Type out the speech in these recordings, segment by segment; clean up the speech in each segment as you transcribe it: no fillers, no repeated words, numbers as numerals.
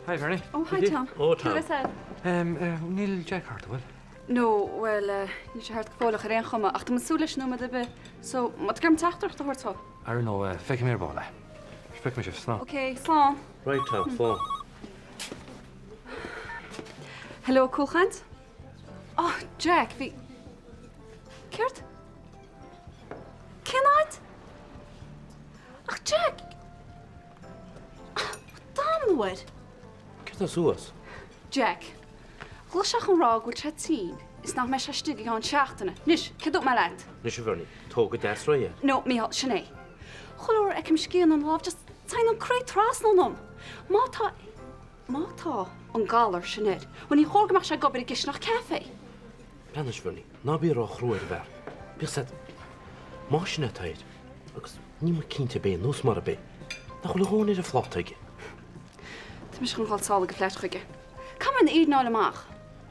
Hi Bernie. Oh hi Tom. Oh Tom. Cad é? Níl Jack thart, an bhfuil? No, bhuel, níl sé thart go fóill ach ar aon chuma, ach tá mé ag súil leis nóiméad ar bith, so má tá tú ag iarraidh teachtaireacht a thabhairt dó. I don't know, feicfidh mé ar ball é. Feicfidh mé sibh, slán. Ok, slán. Right Tom, slán. Hello, Cúlchaint? Oh, Jack, bhí. Céard? Cén áit? Ach Jack! Damnú air! Céard atá suas? Jack, Ghlaoigh sé chun rá go bhfuil sé tinn is nach mbeidh sé istigh i gceann seachtaine. Anois, céard a dúirt mé leat? Anois a Bhernie, tóg go deas réidh é. No, Mícheál, sin é. Chuile uair a fheicim scian ina lámh, just téann an croí trasna ionam. Má tá, má tá an galar sin air, bhuel ní chóir go mbeadh sé ag obair i gcisteanach caife. Anois a Bhernie, ná bí ró-chrua ar an bhfear. Bíodh 's agat, más sin atá air, agus níl mé cinnte ab é nó murab é, nach bhfuil a dhóthain ar a phláta aige. Tá mise chun dhul sall ag an flat chuige. Caithfidh mé an fhírinne a fháil amach.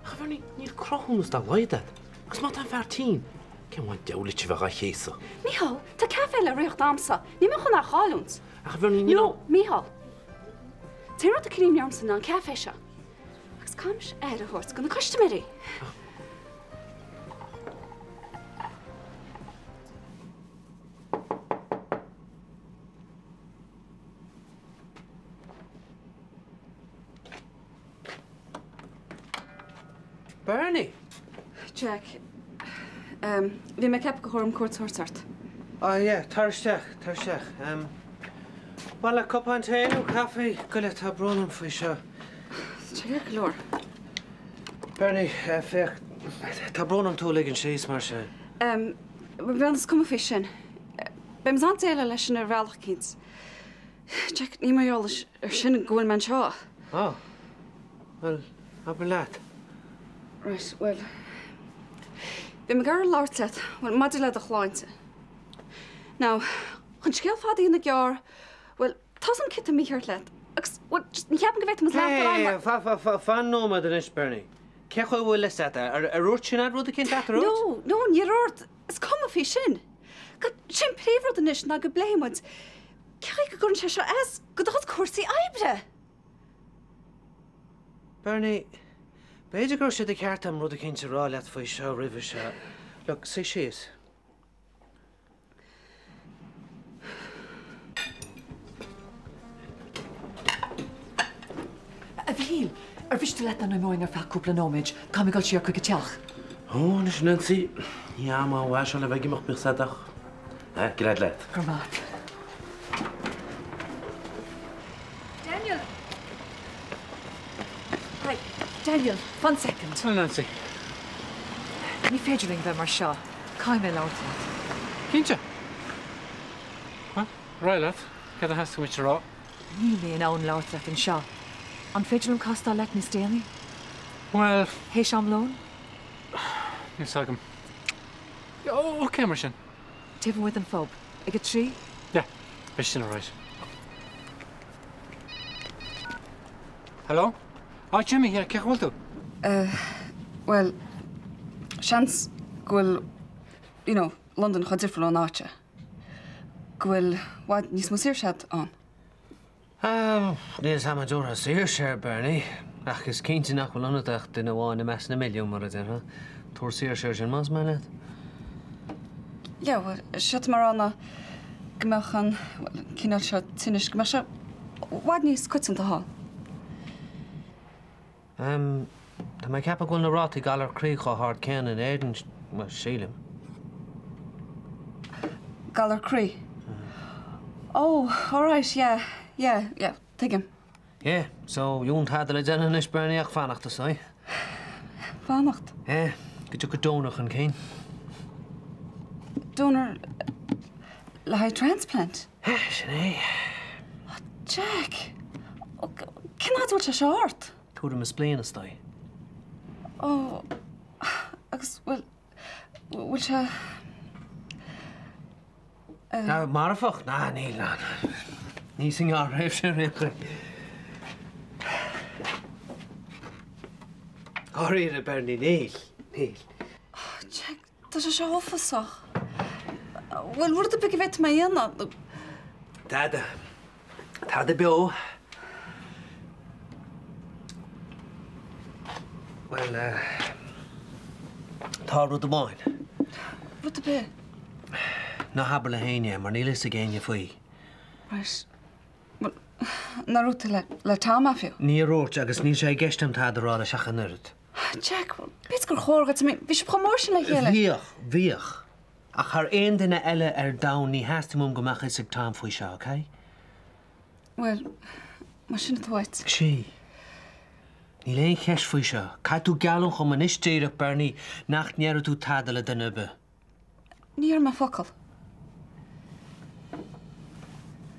Ach a Bhernie, níl cruthúnas dá laghad agat. Agus má tá an fear tinn, cén mhaith an diabhal duit a bheith dhá chéasadh? Mícheál, tá caife le rith a'msa. Níl mé chun é a chailliúint. Ach a Bhernie, níl No, Mícheál. An t-aon rud a cuireann imní ormsa ná an caife seo. Agus caithfidh mise aire a thabhairt do na custaiméirí. Bernie! Jack, ehm, bhí mé ag ceapadh gur chóir dom cuairt a thabhairt ort. Ah yeah, tar isteach, tar isteach. Ehm, mhaith leat cupán tae nó caife? Goile, tá brón orm faoi seo. Tá sé ceart go leor. Bernie, eh, féach, tá brón orm tú a ligean síos mar sin. Ehm, bheadh is cuma faoi sin. Beidh mé in ann déileáil leis sin ar bhealach eicínt. Jack, ní mar gheall ar sin go bhfuil mé anseo. Ó, bhuel, abair leat. Right, bhuel, bhí mé ag iarraidh labhairt leat, bhuel, maidir le do shláinte. Now, chun scéal fada a dhéanamh gearr, bhuel, tá 's a'm céard atá mícheart leat, agus, bhuel, just ní cheapaim go bhféadfadh muid leanacht ar aghaidh mar. Hey, hey, fan nóiméad anois, Bernie. Cé chaoi a bhfuil fhios a't? Ar dhúirt Sinéad rud eicínt leat, ar dhúirt? No, no, níor dhúirt. Is cuma faoi sin. God, sé an príomhrud anois ná go bpléifidh muid cé chaoi go gcuireann sé seo as do do chuid cúrsaí oibre. Bernie, b'fhéidir go raibh sé de cheart agam rud eicínt a rá leat faoi seo roimhe seo. Look, suigh síos. A Mhichíl, ar mhiste leat dá n-imeoinn ar feadh cúpla nóiméid? Caithfidh mé dul siar chuig an teach. Ó, anois Nancy, ní am an-mhaith seo le bheith ag imeacht bíodh 's agat ach, eh, gread leat. Go raibh maith agat. Daniel! Hi, Daniel, fan soicind. Hi Nancy. Ní féidir linn bheith mar seo. Caithfidh mé labhairt leat. Cinnte. Bhuel, ar aghaidh leat. Céard a theastaigh uait a rá? Níl mé in ann labhairt leat anseo. An féidir liom castáil leat níos déanaí? Bhuel. Théis am lóin? Níl 's agam. Ok, mar sin. Taobh amuigh den phub. Ag a 3? Yeah, beidh sin alright. Hello? Ah, Jimmy, yeah, cén chaoi a bhfuil tú? Eh, bhuel, seans go bhfuil, you know, Londain chomh difriúil ón áit seo. Go bhfuil i bhfad níos mó saoirse agat ann. Ah, níl 'fhios a'm an dtabharfá saoirse air, Bernie, ach is cinnte nach bhfuil ionat ach duine amháin i measc na milliún, mar a déarfá. Tabhair saoirse air sin más maith leat. Yeah, bhuel, séard atá mé a rá ná go mbeadh an, bhuel, an cineál seo tinnis, go mbeadh sé i bhfad níos coitianta thall. Em, tá mé ag ceapadh go bhfuil na rátaí galar croí chomh hard céanna in Éirinn, bhuel, sílim. Galar croí? Oh, alright, yeah, yeah, yeah, tuigim. Yeah, so níl tada le déanamh anois, Bernie, ach fanacht is dóigh. Fanacht? Yeah, go dtiocfaidh donor chun cinn. Donor le haghaidh transplant? Yeah, sin é. Oh, Jack! Oh, cén fhad a bhfuil sé seo ort? Tuairim is bliain is dóigh. Oh, agus bhfuil, bhfuil sé... Marfach? Ná, níl, ná. Ní sa ngearrthréimhse ar aon chaoi. Dáiríre, Bernie, níl, níl. Oh, Jack, tá sé seo uafásach. Bhfuil rud ar bith go bhféadfadh mé a dhéanamh? Tada. Tada beo. Bhuel, tá rud amháin. Rud ar bith. Ná habair le héinne é, mar níl a fhios ag éinne faoi. Right. Bhuel, nár dhúirt tú le, le Tom é fiú? Níor dhúirt, agus níl sé i gceist agam tada a rá leis ach an oiread. Jack, bhuel, b'fhéidir gur chóir dhuit, I mean, bhí sibh chomh mór sin le chéile. Bhíodh, bhíodh. Ach thar aon duine eile ar domhan ní theastaíonn uaim go mbeadh a fhios ag Tom faoi seo, ok? Bhuel, más sin atá uait. Sea. Níl aon cheist faoi seo. Caithfidh tú geallúint dhom anois díreach, Bernie, nach ndéarfaidh tú tada le duine ar bith. Ní dhéarfaidh mé focal.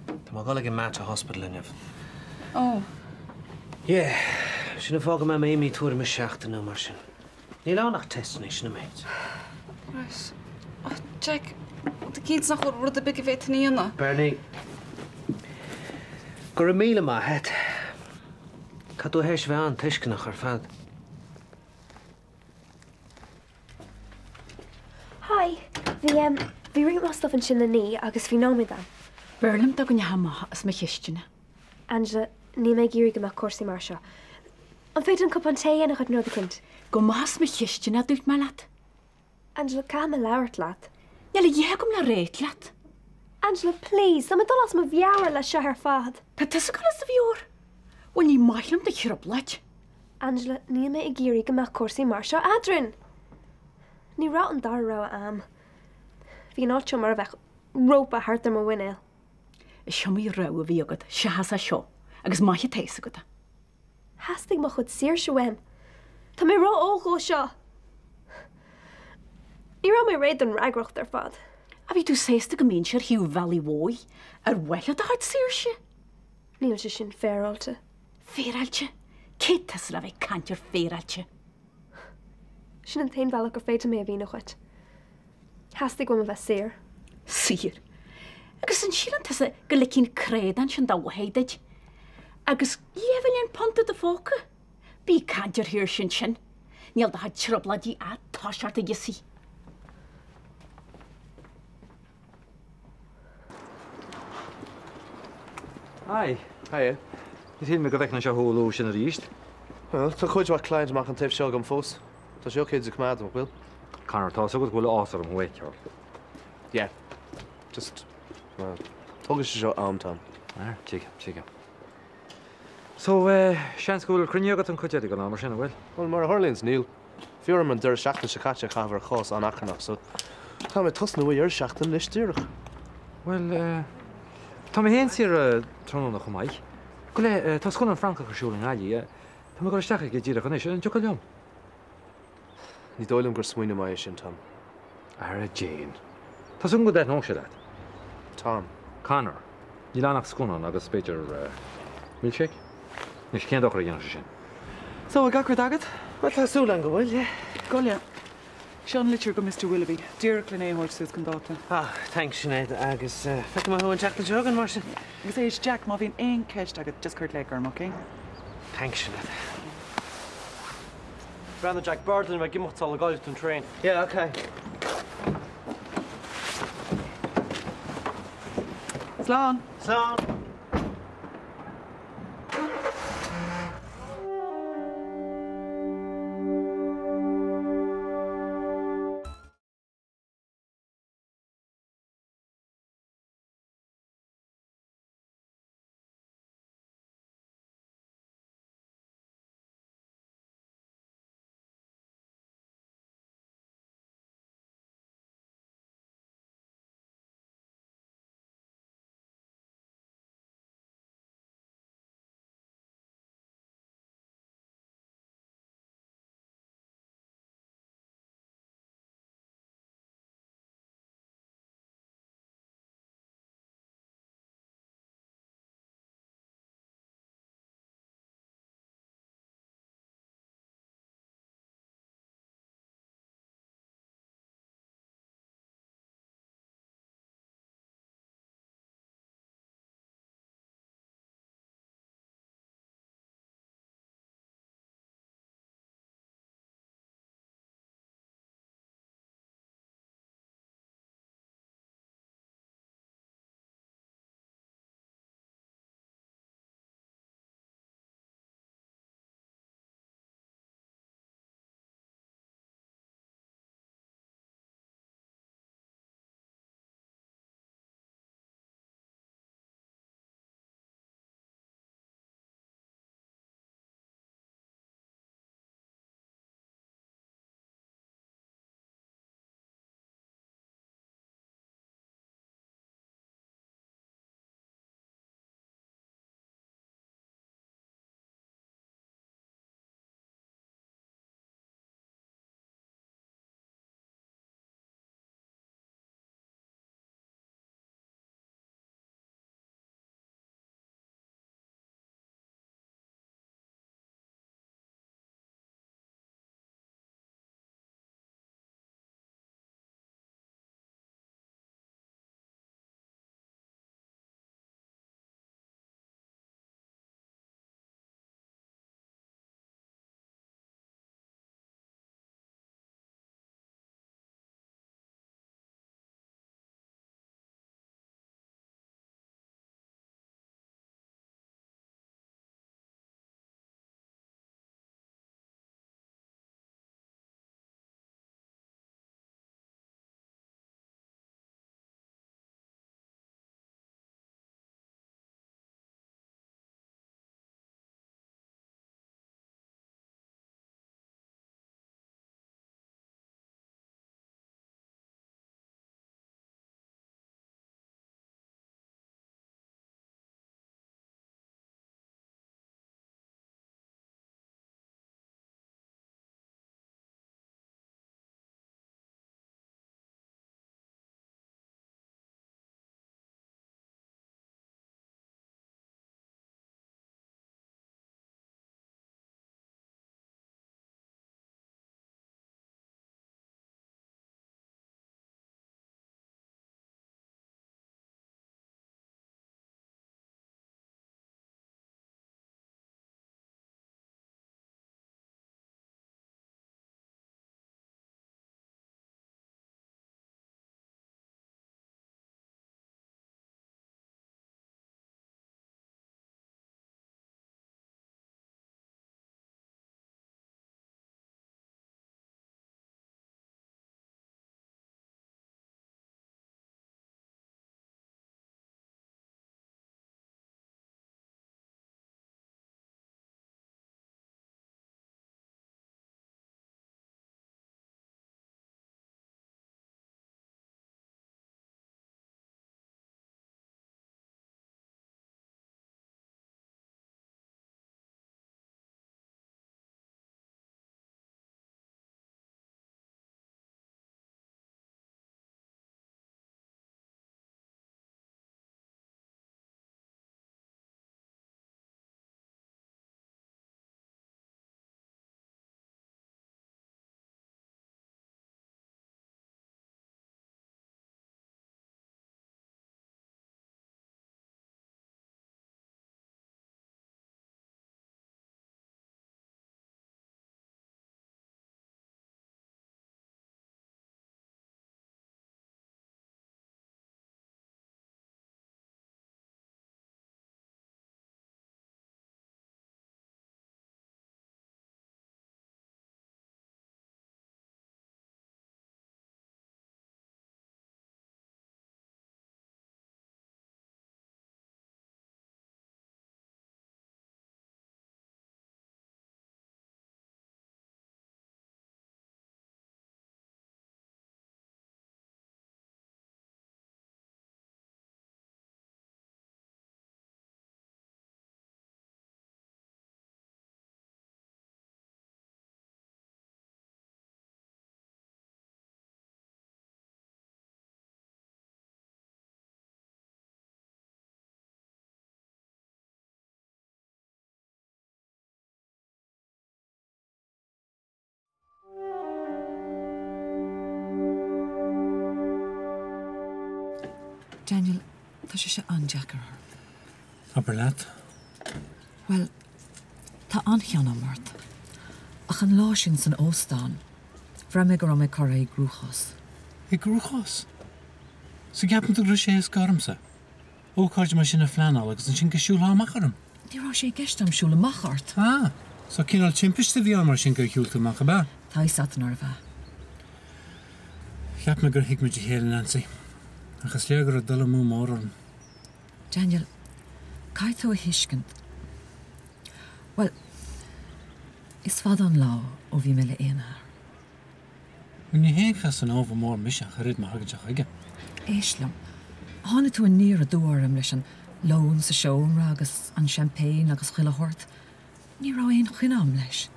Tá mé ag dul ag an Mater Hospital inniu. Ó. Yeah. Sin an fáth go mbeidh mé imithe tuairim is seachtain nó mar sin. Níl ann ach teisteanna, sin an méid. Right. Oh, Jack, bhfuil tú cinnte nach bhfuil rud ar bith go bhféadfainn a dhéanamh? Bernie, go raibh míle maith a't. Tá tú théis bheith an-tuisceanach ar fad. Hi! Bhí, em, bhí roinnt mhaith stuff ansin le ní agus bhí nóiméad a'm. B'fhearr liom dá go ndeachaigh amach as mo chistin. Angela, níl mé ag iarraidh go mbeadh cúrsaí mar seo. An féidir liom cupán tae a dhéanamh dhuit nó rud eicínt? Gabh amach as mo chistin, a dúirt mé leat. Angela, caithfidh mé labhairt leat. Níl a dhath agam le ráit leat. Angela, please, tá mé ag dul as mo mheabhair leis seo ar fad. Tá tusa ag dul as do mheabhair. Bhuel, ní maith liom do thrioblóid. Angela, níl mé ag iarraidh go mbeadh cúrsaí mar seo eadrainn! Ní raibh an dara rogha a'm. Bhí an áit seo mar a bheadh rópa thart ar mo mhuinéal. Is iomaí rogha a bhí agat seachas é seo agus maith atá a fhios agat é. Theastaigh mo chuid saoirse uaim. Tá mé ró-óg dhó seo! Ní raibh mé réidh don fhreagracht ar fad. Ach bhí tú sásta go mbeinnse ar thaobh an bhealaigh mhóir ar mhaith le do chuid saoirse? Níl sé sin féaráilte. Féaráilte? Cé tusa le bheith ag caint ar féaráilte? Sin an t-aon bhealach gur féidir mé a mhíniú dhuit. Theastaigh uaim a bheith saor. Saor? Agus an síleann tusa go ligfinn an crádan sin de mháthair duit agus leathmhilliún punt i do phóca? Bí ag caint ar shaoirse ansin. Níl do chuid trioblóidí ach ag toiseacht a ghiosaí. Hi. Hiya. Níor shíl mé go bhfeicfinn anseo thú chomh luath sin arís. Bhuel, tá cuid mhaith client amach an taobh seo agam fós. Tá sé okay duit a choimeád, nach bhfuil? Conor, tá a fhios agat go bhfuil áthas orm thú a fheiceáil. Yeah. Just, well, tógfaidh sé seo am, Tom. Ah, tuigim, tuigim. So, eh, seans go bhfuil cruinniú agat an chuid eile den lá mar sin, an bhfuil? Bhuel, mar a tharlaíonns, níl. Bhí orm an deireadh seachtaine seo caite a chaitheamh ar chás an-achrannach so caithfidh mé tosnú ar dheireadh seachtaine anois díreach. Bhuel, eh, tá mé féin saor tráthnóna chomh maith. Gabh i leith, eh, tá scannán Francach ar siúl i nGaillimh. Eh, tá mé ag dul isteach aige díreach anois. An dtiocfá liom? Ní dóigh liom gur smaoineamh maith é sin, Tom. Ara déan. Tá súil agam go dtaitneoidh sé leat. Tom. Conor. Níl ann ach scannán agus b'fhéidir milkshake? Anois cén dochar a dhéanfadh sé sin? So, bhfuil gach rud agat? Bhuel, tá súil agam go bhfuil, yeah. Gabh i leith. Seo an litir go Mr Willoughby, díreach len é a thabhairt suas chun dáta. Ah, thanks Sinéad, agus feicfidh mé thú an tseachtain seo chugainn, mar sin. Agus éist, Jack, má bhíonn aon cheist agat, just cuir glaoch orm, ok? Thanks Sinéad. Breathnaigh Jack, b'fhearr dúinn a bheith ag imeacht sula gcaillfidh tú an traein. Yeah, ok. Slán! Slán! Daniel, tá sé seo an-deacair orm. Abair leat. Bhuel, tá an-chion agam ort. Ach an lá sin san óstán, bhraith mé go raibh mé curtha i gcruachás. I gcruachás? So gceapann tú go raibh sé éasca ormsa ócáid mar sin a phleanáil agus ansin go siúlfá amach orm? Ní raibh sé i gceist agam siúl amach ort. Ah, so cineál timpiste a bhí ann mar sin gur shiúil tú amach, ab ea? Tá a fhios agat nárbh ea. Cheap mé gur thuig muid a chéile, Nancy. Ach is léir go raibh dul amú mór orm. Daniel, caithfidh tú a thuiscint. Bhuel, is fada an lá ó bhí mé le aon fhear. Bhuel, ní haon Casanova mór mise ach oiread má thagann sé chuige. Éist liom. Tháinig tú aniar aduaidh orm leis an lón sa seomra agus an champagne agus chuile shórt. Ní raibh aon choinne agam leis.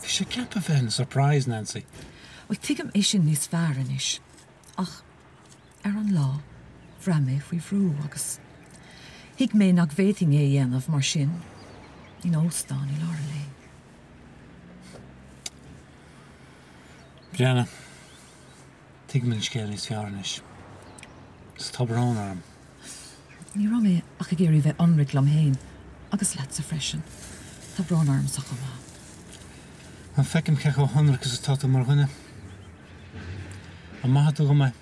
Bhí sé ceaptha bheith ina surprise, Nancy. Bhuel, tuigim é sin níos fearr anois. Ach ar an lá, bhraith mé faoi bhrú agus thuig mé nach bhféadfainn é a dhéanamh mar sin in óstán i lár an lae. Breathnaigh, tuigim an scéal níos fearr anois. Is tá brón orm. Ní raibh mé ach ag iarraidh bheith ionraic liom féin agus leatsa freisin. Tá brón ormsa chomh maith. An feicim cé chomh hionraic is atá tú mar dhuine. An maithfidh tú dhom é?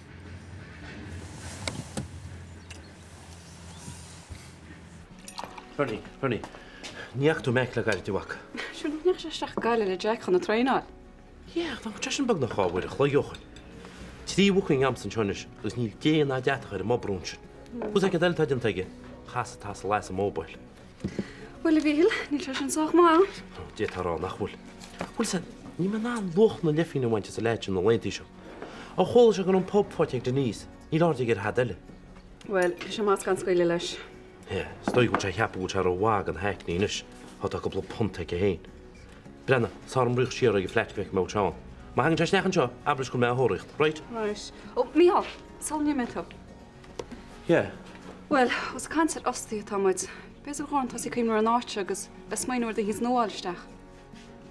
Bernie, Bernie, ní fhaca tú Mac le gairid, a mhac? Sure, nach ndeachaigh sé isteach go Gaillimh le Jack chun na traenáil? Yeah, ach nach bhfuil sé sin beagnach 2 uair a chloig ó shoin. Trí bhooking agamsa anseo anois agus níl dé ná deatach ar an mbobrún sin. Bhfuil a fhios agat cad eile atá déanta aige? Chas an t-asal as an mobile. Bhuel, a Mhíchíl, níl sé sin sách maith. D'fhéadfá a rá nach bhfuil. Bhfuil a fhios agat, níl mé in ann luach na leithphingine a bhaint as an leaid sin na laethanta seo. Ó chuala sé go raibh an pub faighte ag Denise, níl aird aige ar thada eile. Bhuel, bhí sé maith gan scaoileadh leis. Yeah, is dóigh go bhfuil sé ag ceapadh go bhfuil sé rómhaith don hackney anois, ó tá cúpla punt aici féin. Breathnaigh, tá orm rith siar ag an flat go bhfeicfidh mé an bhfuil sé ann. Má thagann sé isteach anseo, abair leis go bhfuil mé á thóraíocht, right? Right. Ó, Mícheál, sula n-imíonn tú. Yeah. Bhuel, ós ag caint ar fhostaí atá muid, b'fhéidir gur chóir tosaí ag cuimhneamh ar an áit seo agus bheith ag smaoineamh ar duine nua a fháil isteach.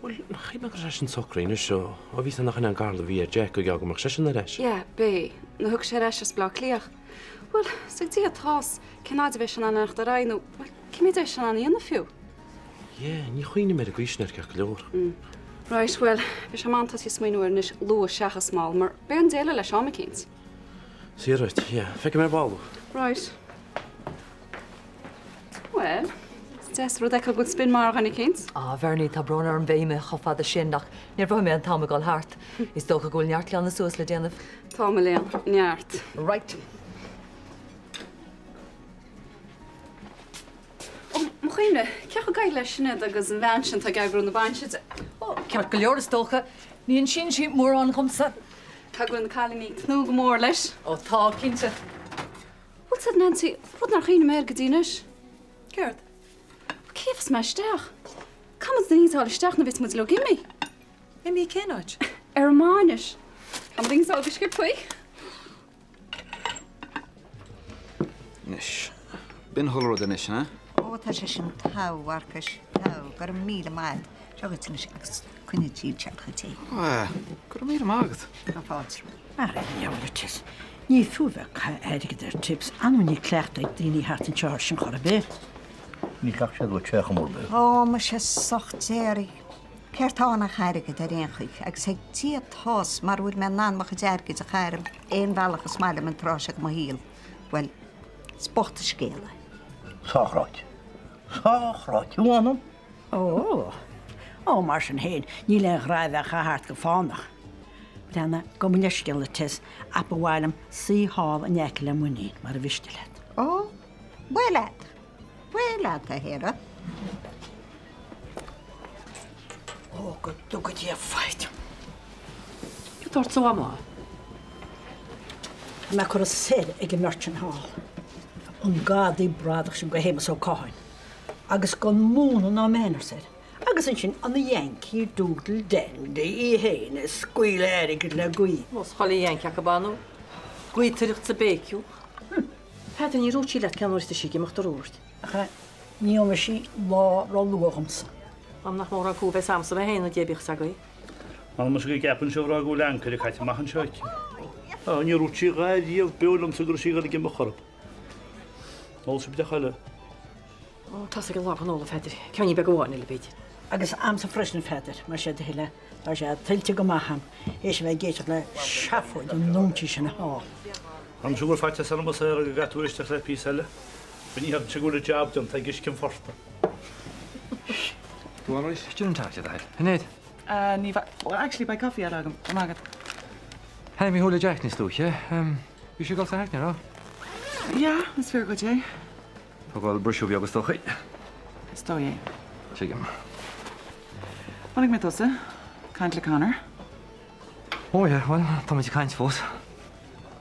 Bhuel, cheap mé go raibh sé sin socraithe anois, ó bhí sé nach in an gcarla a bhí ar Jack go geall go mbeadh seisean ar ais. Yeah, beidh, nuair a thiocfaidh sé ar ais as Baile Átha Cliath. Bhuel, is ag Dia atá's cén fhaid a bheidh sé in ann leanacht ar aghaidh nó, bhuel, cé mhéad a bheidh sé in ann a dhéanamh fiú? Yeah, ní chuimhním air an gcaoi sin ar ceart go leor. Mm. Right, bhuel, bheadh sé maith tosaí ag smaoineamh air anois luath seachas mall, mar beidh orainn déileáil leis am eicínt. Sea, right, yeah. Feicfidh mé ar ball thú. Right. Bhuel, is deas rud a fheiceáil go bhfuil spin maith ar dhuine eicínt. Ah, Bhernie, tá brón orm bheith imithe chomh fada sin ach níor mhothaigh mé an t-am ag dul thart. Is dócha go bhfuil neart glanadh suas le déanamh. Tá, mo léan, neart. Right. Ó, mo chuimhne, cén chaoi ag éirí le Sinéad agus an bhean sin atá ag eagrú na bainse di? Ó, ceart go leor is dócha. Ní insíonn sí mórán dhomsa. Tá go bhfuil na cailíní ag tnúth go mór leis. Ó tá, cinnte. Bhfuil 's a'd, Nancy, rud nár chuimhnigh mé air go dtí anois. Céard? Cé a bheas mé isteach? Caithfidh muid duine a fháil isteach nuair a bheas muid uilig imithe. Imithe cén áit? Ar an mbainis. Caithfidh muid duine a fháil go sciobthaí. Anois, b'in chuile rud anois, an ea? Ó, tá sé sin togha, a Mharcais, togha. Go raibh míle maith agat. Seo dhuit anois agus coinnigh dílse dhuit é. Ó, go raibh míle maith agat. Tá fáilte romhat. Mar a dheabhail Tips. Ní fiú bheith ag caitheamh airgid ar tips, anú níl cleachtadh ag daoine thart anseo air sin chor ar bith. Ní chleacht siad uait féach amor bith. Ó, muise soch déaraí. Céard tá ann ach airgead ar aon chaoi, agus ag Dia atá's mara bhfuil mé in ann mo chuid airgid a chaitheamh aon bhealach is maith liom an tráth seo de mo shaol, bhuel, is bocht an scéal é. Sách ráite. Sách ráite, a mh'anam! Ó! Ó, mar sin féin, níl aon ghrá a bheith á chaitheamh thart go fánach. Breathnaigh, gabh mo leithscéal a Tess, ach ba mhaith liom suí thall in aice le m'íníon, mara mhiste leat. Ó, bhuel leat. Bhuel leat, a Shéarra. Ó, go dtuga Dia foighid dom. Cad ort a Mhamá? Tá mé curtha soir ag an mbeirt sin thall. An gadaí bradach sin de Shéamus Ó Catháin. Agus gan múnadh ná manners air. Agus ansin an Yankee Doodle Dandy í féin ag scaoileadh airgid le gaoth. Nós chuile Yank acu ann. Gaotaireacht sa béiciúch. Peadar, níor dhúirt sí leat cén uair atá sí ag imeacht ar dúirt? Ach ní fhanfaidh sí lá ró-luath dhomsa. Am nach mór acu a bheith agamsa mé féin a dé bíodh 's agaibh. M'anam muise go gceapann sibh a rá go bhfuil ancaire caite amach anseo aici. Á, níor dhúirt sí a dhath riamh beo liomsa go raibh sí ag dul ag imeacht chor ar bith. An ólfaidh sibh deoch eile? Ó, tá's ag an lá go n-ól, a Pheadair. Ceainnín beag amháin eile, b'fhéidir. Agus a'msa freisin, a Pheadair, más é do thoil é. Tá sé tuillte go maith a'm théis a bheith ag éisteacht le seafóid an nóintigh sin thall. Tá sé go bhfuil faitíos orm a Sarah go gcaithfidh tú éisteacht le píosa eile. Ní dhéarfainnse go bhfuil an jab déanta ag uisce an phortaigh. Go on, right, gin and tonic, a thoil. Sinéad. Ní bheidh, well actually beidh caife eile agam, go raibh maith agat. Tháinig mé thú le Jack níos luaithe. Bhí sé ag dul sa Hackney, raibh? Yeah, is fíor dhuit é. Tógáil briseadh beag is dócha. Is dóigh é. Tuigim. Chonaic mé tusa caint le Conor. Ó yeah, bhuel, táimid ag caint fós.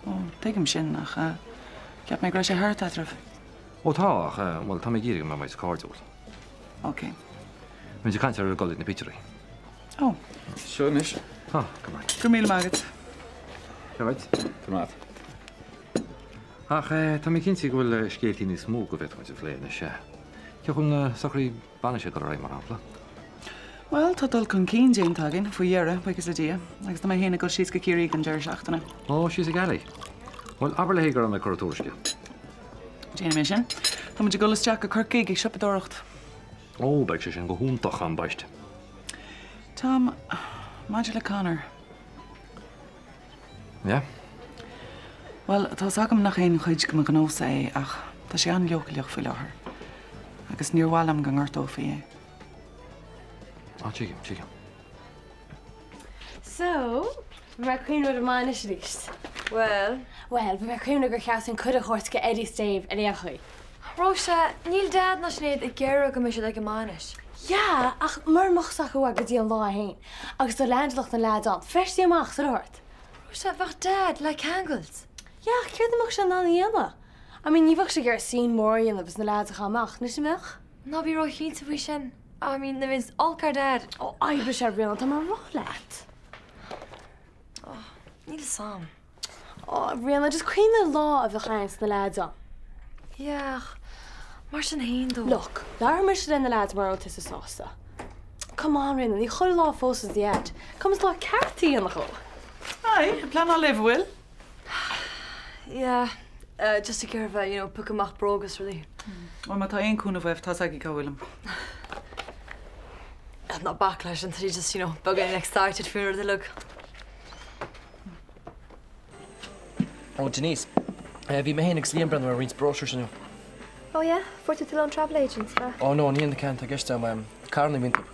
Ó, tuigim sin, ach cheap mé go raibh sé thart eadraibh. Ó tá, ach, bhuel, tá mé ag iarraidh go mbeidh muid cairdiúil. Ok. Bhí muid ag caint ar dul ag na pictiúirí. Ó. Seo anois. Á, go maith. Go raibh míle maith agat. Seo dhuit. Go raibh maith agat. Ach tá mé cinnte go bhfuil scéaltaí níos mó go bhféadfadh muid a phlé anois. Cén chaoi a bhfuil na socruithe bainise ag dul ar aghaidh, mar shampla? Bhuel, tá dul chun cinn déanta againn, faoi dheireadh, buíochas le Dia, agus tá mé féin ag dul síos go Ciarraí don deireadh seachtaine. Ó, síos ag Ali. Bhuel, abair léi go raibh mé ag cur tuairisce. Déanfaidh mé sin. Tá muid ag dul isteach go Corcaigh ag siopadóireacht. Ó, beidh sé sin go hiontach, ambaiste. Tom, maidir le Conor. Yeah? Bhuel, tá's agam nach aon chuid de mo ghnósa é ach tá sé an-leochaileach faoi láthair agus níor mhaith liom go ngortófaí é. Ah, tuigim, tuigim. So, bhí mé ag cuimhneamh ar an mbainis arís. Bhuel? Bhuel, bhí mé ag cuimhneamh gur cheart dúinn cuireadh a thabhairt go Eddie 's Dave ar aon chaoi. Róise, níl Dad ná Sinéad ag iarraidh go mbeidh siad ag an mbainis. Yeah, ach mura mbeadh 's acu go dtí an lá féin, agus dá leaindeálfadh na leaids ann, feistithe amach sa ort. Róise, bheadh Dad le ceangailt. Yeah, ach céard a mbeadh sé in ann a dhéanamh? I mean, ní bheadh sé ag iarraidh scene mór a dhéanamh is na leaids a chaitheamh amach, anois an mbeadh? Ná bí róchinnte faoi sin. I mean, nuair a bhíonns olc ar Dad. Ó, oibreoidh sé, Ríona, tá mé a rá leat. Oh, níl 'fhios a'm. Ó, Ríona, just cuimhnigh ar an lá a bheadh ann is na leaids ann. Yeah, ach mar sin fhéin dó. Look, labharfaidh mise le na leaids mura bhfuil tusa sásta. Come on, Ríona, ní chuile lá a phósann Dad. Caithfidh muid lá ceart a dhéanamh dhó. Hi, ag pleanáil libh, bhfuil? Yeah, uh, just ag iarraidh bheith, you know, piocadh amach bróga is rudaí. Bhuel, má tá aon cúnamh uaibh, tá's agaibh cá bhfuilim. Ná bac leis an tá just, you know, beagán excited faoin rud uilig. Ó, Denise, bhí mé féin agus Liam ag breathnú ar roinnt brochures inniu. Oh yeah? Fuair tú tuilleadh ón travel agent, ab ea? Oh no, ní an ceann atá i gceist agam, carranna a bhí iontu.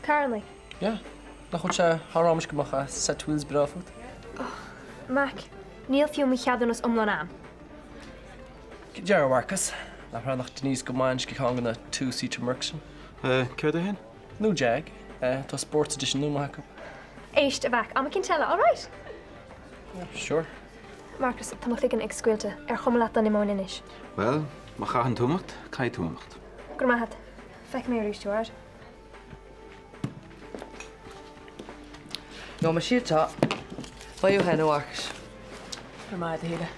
Carranna? Yeah. Nach bhfuil sé thar am anois go mbeadh set wheels breá fút? Oh, Mac, níl fiú mo cheadúnas iomlán a'm. Cad é do dhearcadh, a Mharcas? Nach mbreathnódh Denise go maith anois i gceann de na two-seater Mercs sin? Céard é féin? Nó Jag. Tá sports edition nua acu. Éist, a Mhac, am eicínt eile, alright? Sure. Marcus, tá mo chloigeann ag scoilteadh. Ar chuma leat dá n-imeoinn anois? Bhuel, má chaitheann tú imeacht, caithfidh tú imeacht. Go raibh maith agat. Feicfidh mé arís thú, alright? No, má siad seo. Faigh féin, a Mharcais. Go raibh maith agat, a Shíle.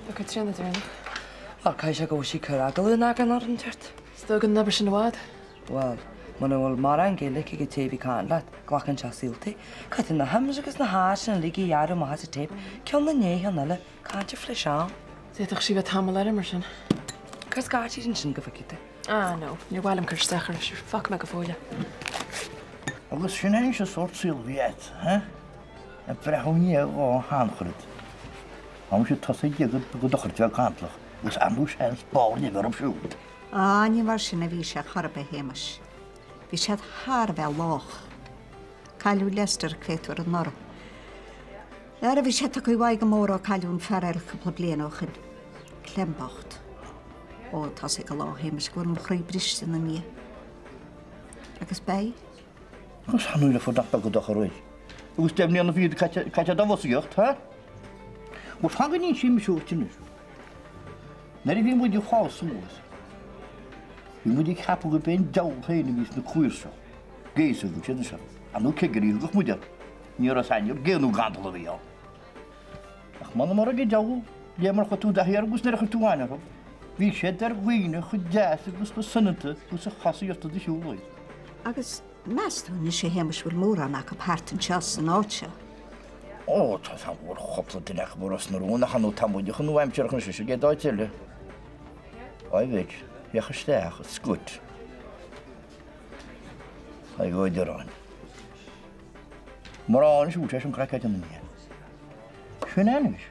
Tá Caitríona deireanach. Bhuel, caithfidh sé go bhfuil sí ag cur agallamh in eagar orm, deir. Is dóigh an obair sin i bhfad. Bhuel, muna bhfuil mórán Gaeilge ag an té a bhí ag caint leat, glacann sé saolta. Caithfidh na hIms agus na H's sin uilig a ghearradh amach as an téip, ceann i ndiaidh an eile, caint ar fliseán. D'fhéadfadh sí bheith tamall air mar sin. Cuir scairt uirthi ansin go bhfeicfidh tú. Ah, no, níor mhaith liom cur isteach uirthi, sure, fágfaidh mé go fóill é. Agus sin é anois an sórt saoil a bhí agat, he? Ag breathnú i ndiaidh dhá sheanchara. Tá mise tosaithe ag déanamh go dochar bheag cantalach agus ar ndóigh seans barr nimhe orthu siúd. Á, ní mar sin a bhí sé chor ar bith, a Shéamais. Bhí siad thar a bheith lách. Cailleadh Lester an créatúr anuraidh. Ara bhí sé tugtha uaidh go mór ó cailleadh an fear eile cúpla bliain ó shin. Clem bocht. Ó, tá's ag Allah, a Shéamais, go bhfuil mo chroí briste ina ndiaidh. Agus beidh. Agus ar ndóigh le fud nach beag an dochar air. Agus deimhníonn na fiad caite dá bhfosaíocht, ha? Bhuel, fan go n-inseoidh mise dhuit anois. Nuair a bhí muid ag fás suas, bhí muid ag ceapadh gurb é an diabhal féin a bhí sna queers seo, gays a bhí siad anseo. Ar ndóigh cigirí a thugadh muid orthu. Ní raibh a fhios againn gé nó gandal a bhí ann. Ach m'anam ag an diabhal, de réir mar a chuir tú i dtaithí orthu agus nuair a chuir tú aithne orthu, bhí siad ar dhaoine chomh deas agus chomh soineanta agus a chasfaí ort i do shiúl iad. Agus meas tú anois, a Shéamais, bhfuil mórán acu thart anseo san áit seo? Ó, tá 's a'm go bhfuil cúpla duine acu i Ros na Rún ach ar ndóigh tá muide chomh nua-aimseartha anois leis an gcéad áit eile. I bhfid, féach isteach, scut. Tadhg Ó Direáin. Murá anois bhfuil sé sin craiceáilte ina ndiaidh. Sin é anois,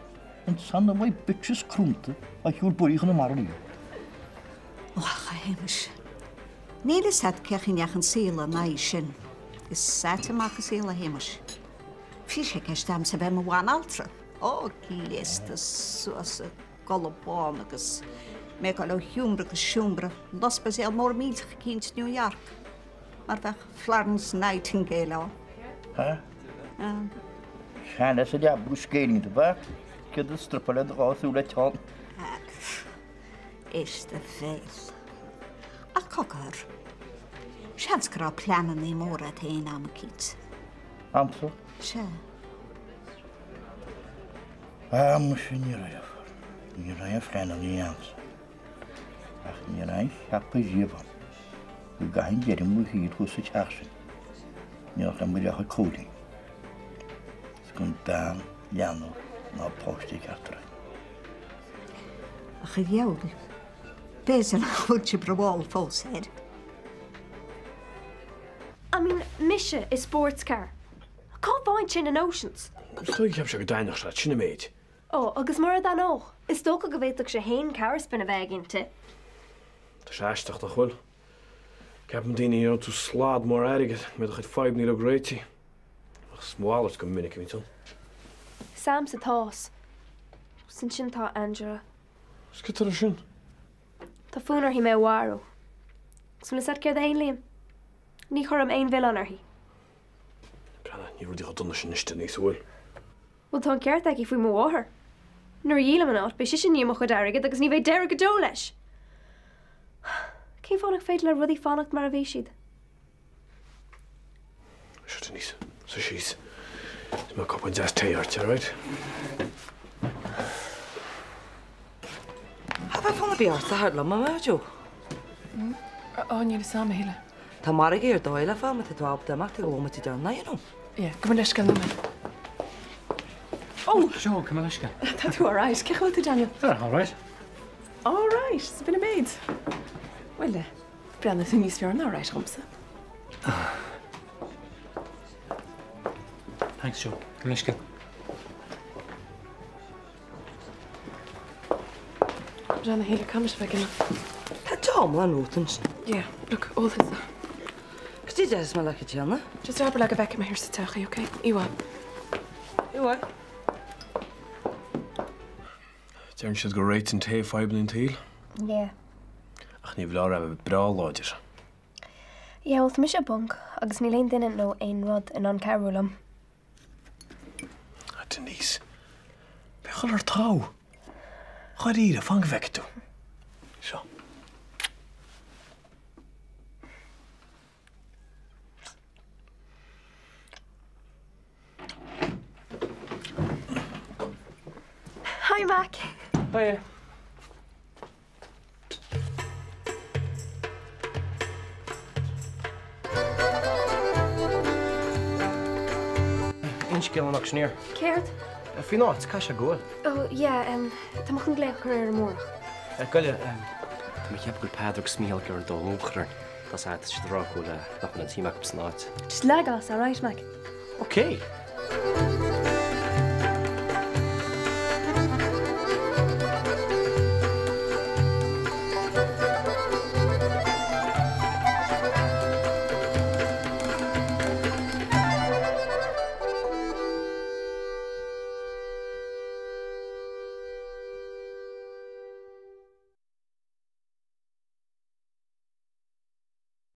an son of a bitch is crúnta a shiúil buirí Chonamara riamh. Ó, ach a Shéamais, níl fhios a'd cén chaoi a ndeachaigh an saol ina aghaidh sin. Is ait amach an saol, a Shéamais. Bhí sé i gceist a'msa bheith i mo bhanaltra. Ó, gléasta suas i gculaith bhán agus mé ag dul ó sheomra go seomra in ospidéal mór millteach eicínt New York, mar bheadh Florence Nightingale ann. Ha? Sean-fhear sa leaba scéilín do bheadh, céad is strupa le do dhá súil le teann. Éist do bhéal. Ach cogar, seans go raibh pleanannaí móra a't fhéin am eicínt. A'msa? Sea. Ah, muise ní raibh. Ní raibh aon phleanannaí a'msa. Ach ní raibh aon cheapadh riamh a'm go gcaithfinn deireadh mo shaoil thuas sa teach sin. In éineacht le mo dheartháir Cóilín. Is gan bean, leanbh ná páiste ag teacht orainn. Ach a dheabhail, b'fhéidir nach bhfuil sibh rómhall fós air. I mean, mise i sports car. Cá bhfaigheann sé na notions? Is dóigh cheap sé go dtaitneodh sé leat, sin an méid. Ó, agus mura dtaitneodh, is dócha go bhféadfadh sé fhéin corrspin a bheith aige inti. Tá sé aisteach, nach bhfuil? Ceapann daoine nuair a fhaigheann tú slad mór airgid, go mbeidh do chuid fadhbanna uilig réitithe. Ach is a mhalairt go minic a bhíonns ann. S'a'msa tá's. 'S ansin tá Angela. Is cad tá leis sin? Tá fonn uirthi mé a mharú. 'S bhfuil fhios a'd céard a dhéanann Liam? Ní chuirim aon mhilleán uirthi. Breathnaigh, níl rudaí chomh dona sin anois, Denise, an bhfuil? Bhuel, tá an ceart aici faoi mo mháthair. Nuair a dhíolaim an áit, beidh sise i ndiaidh mo chuid airgid agus ní bheidh deireadh go deo leis! Cén fáth nach féidir le rudaí fanacht mar a bhí siad? Seo Denise, suigh síos. Is mé cupán deas tae ort, alright? Cha bheadh fonn ar bith ortsa a theacht liom, an mbeadh, Joe? Ó, níl fhios a'm, a Shíle. Tá margadh ar dóigh le fáil má tá tú ábalta imeacht ag an bhomaite deireanach, you know. Yeah, gabh mo leithscéal nóiméad. Oh! Joe, gabh mo leithscéal. Tá tú alright. Cén chaoi a bhfuil tú, Daniel? Ah, alright. Alright, b'in an méid. Bhuel, Breathnaíonn tú níos fearr ná alright dhomsa. Thanks, Joe. Gabh mo leithscéal. Breathnaigh, a Shíle, caithfidh mise a bheith ag imeacht. Tá deoch iomlán romhat ansin. Yeah, look, ól thusa. Cad é déarfas mé le Caitríona? Just abair léi go bhfeicfidh mé thiar sa teach í, okay? Oíche mhaith. Oíche mhaith. Deireann siad go réitíonn tae fadhbanna an tsaoil. Yeah. Ach ní foláir é a bheith breá láidir. Yeah, bhuel tá mise i bponc agus níl aon duine nó aon rud in ann cabhrú liom. Ah, Denise, bheadh chuile shórt togha. Dháiríre, fan go bhfeicfidh tú. Seo. Hi Mac. Hiya. Aon scéal ón auctioneer? Céard? Faoin áit, caithfidh sé go bhfuil. Oh yeah, um, tá mé chun glaoch a chur air amárach. Goile, Tá mé ag ceapadh go bhfuil Peadar agus Mícheál ag iarraidh dul amú a chur orainn. Tá a fhios agat, tá siad ag rá go bhfuil nach bhfuil an tsuim acu san áit. Just leig as, alright Mac? Okay.